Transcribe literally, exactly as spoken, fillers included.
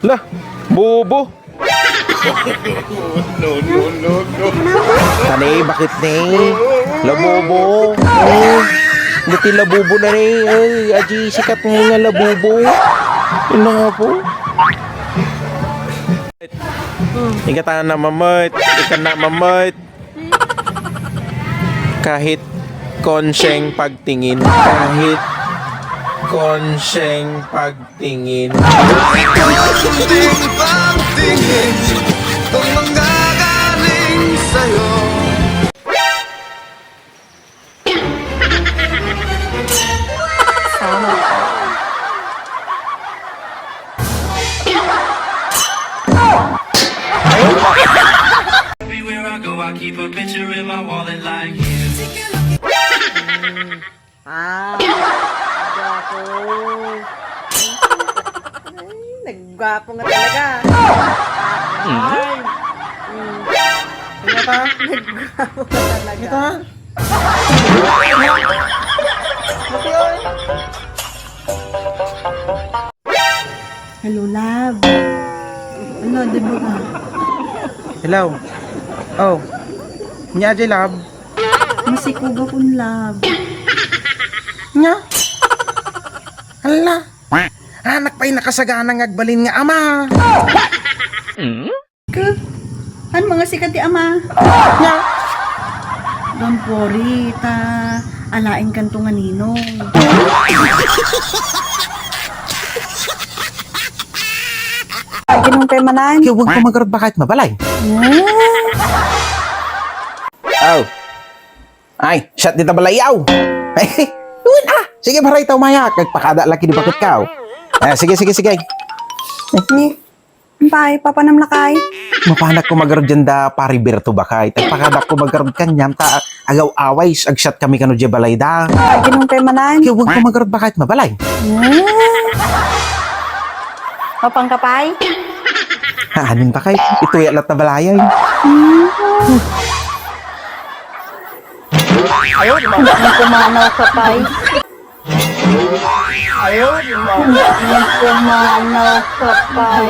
La, bobo. No, no, no, no. Tani, bakit ni? Labobo. Oh, dati labobo na ni. Ay, aji sikat nga nga labobo. Ina po. Ikata na mamit. Ikana mamit. Kahit konseng pagtingin. Kahit konseng pagtingin. Kunting pagtingin, kung manggagaling sa'yo. Everywhere I go, I keep a picture in my wallet like you. Ah, gwapo. Ay, naggwapo nga talaga. Ay. Mm. Ano ka? Naggwapo nga talaga. Ito, ha? Hello, love. Ano, di ba ka? Hello. Oh. Nya, J-Love. Masikog akon, love. Nya? Hala. Anak pay nakasagana nga agbalin nga ama. Ka? Ano nga sikat ti ama? Nya? Don't worry, ta alaen kanto nga ninong. Aginong kay manan? Kaya huwag ka magarod bakit mabalay. Oh. Ay, shot dita balayaw. Ay, yun ah. Sige, baray, tao mayak. Nagpakada laki di bakit ka. Ah, sige, sige, sige. Ni, bay, papanam lakay? Mapanak ko magarod dyan da, pari Berto bakay. Tagpakadak ko magarod kanyam, ta agaw away, agshot kami kano dyan balay da. Aginong kay manan? Kaya huwag ko magarod bakit mabalay. Hmm. Mapangkapay? Ha, anin bakay? Ito ya latta balayay. Hmm. Ayaw, di ba? Nagkumanaw ka, pay. Ayaw, di ba? Nagkumanaw ka, pay.